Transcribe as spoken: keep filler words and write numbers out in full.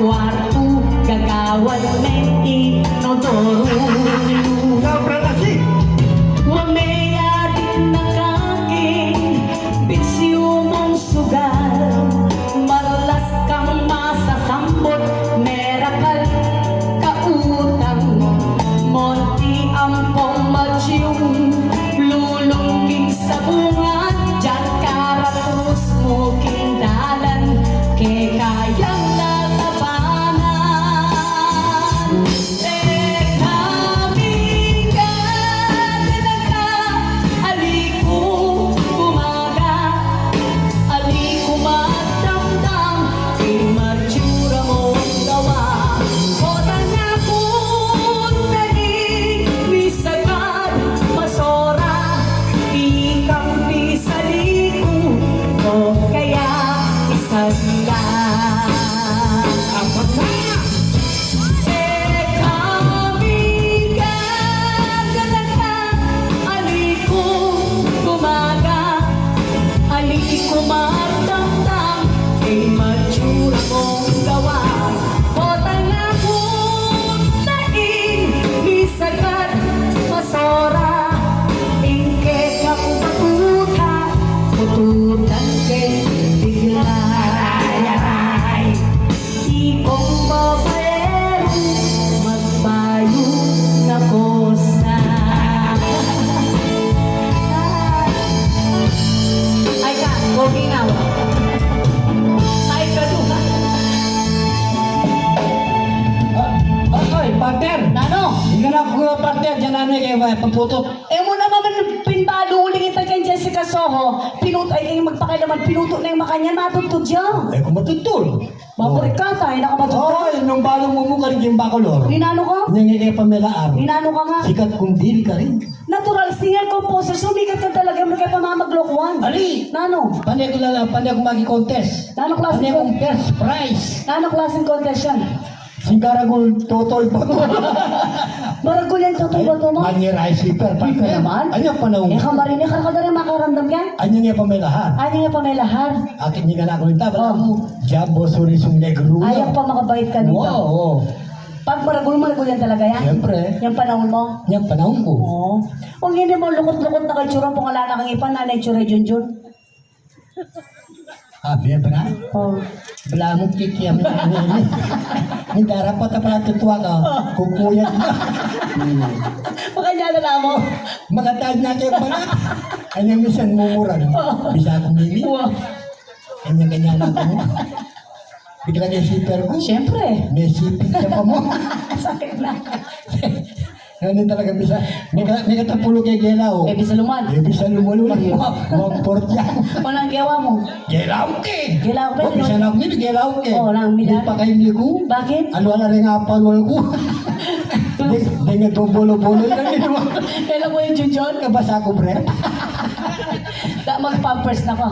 Kuartu, gagawan me ing inodoro. Sobra na si. Wa me ya din na kaking bisyu mung sugal, marlas kang masasambut, merakal ka utang, monti ampong matyung, lulung king sabungan, diat karakrus mu king dalan, keka yang lalabanan. E kami gaganakan, ali ku kumaga, ali ku magdamdam, ing matsura mung gawa. Potang aku tadi, misagad, masora, ikang pisali ku, o kaya isanda. Apa na? E kami gaganakan, ali ku kumaga, ali ku magdamdam, ing matsura mung gawa. Potang aku tadi, misagad, masora, ing kekang batuta, bututan ke bigla. Aray, aray. Ikong babaeru, magbayu na kosa. Ay ka, pogi na. Ay ka, duha. Ah, ah, oy, partner. Nanu? Inganan ku, partner, dinan me kaya, eh, pagputut. E mu naman pin balu uling ita keng Jessica Soho, pinut-, ay, ing magpakilaman, pinutut na ing makanyan, matudtud ya. E ku matudtud. Maburik ka, tae na ka matudtud. Ay, nung balu mu mu karin king Bacolor. Ninanu ka? Inyang e ke pamelaar. Ninanu ka nga? Sikat kung dili karin. Natural, singer, composer, sumikat ka talaga, e mu ke pamamaglokuan. Ali! Nanu? Pane ku lala, pane ku maki-contest. Nanu klaseng... Pane kung first prize. Nanu klaseng contest yan? Sing karagul Totoy Bato. Maragul yang Totoy Bato mu? Manyera i siper, partner. Naman? Anyang panaun. E ka marin, e ka, karakal da rin makaramdam yan. Anyang e pamelahar. Anyang e pamelahar. Akin ing anak ku ita, bala mu, Jumbo Surisong Negro. Ay, ako pa makabait ka dito. Wow, oo. Pag maragul, maragul yan talaga yan. Siyempre. Yang panaun mu? Yang panaun ku. Oo. Kung hindi mu, lukut-lukut na kay tsura, kung ala na kang ipan, nanay tsura, Junjun. Ah, bie pala? O. Bala mu kikiam na ini. Ni darapat apa tutua ka? Kukuyat na. Makanya na mo. Makatad na kayo pala. Ano yung misan mumurag? Bisa akong mimi? Wa. Ganyan-ganyan na ako. Bigla kay siper ku. Siyempre. May sipit siya pa mu. Sakit na. Ano talaga bisa? May ka-, may katapulo kay gelaw. E bisa luman. E bisa luman ulit. Mag-, mag-port yan. Walang gewa mu. Gelaw ke. Gelaw ke. O, bisa na kami, gelaw ke. O, nang mida. Di pa kayo ni ku. Bakit? Ano, ala rin nga palwal ku. Di, di nga bolo-bolo lang yun. Kailan mo yung Junjun? Kabasa ku, bre. Da, mag-pampers na ka.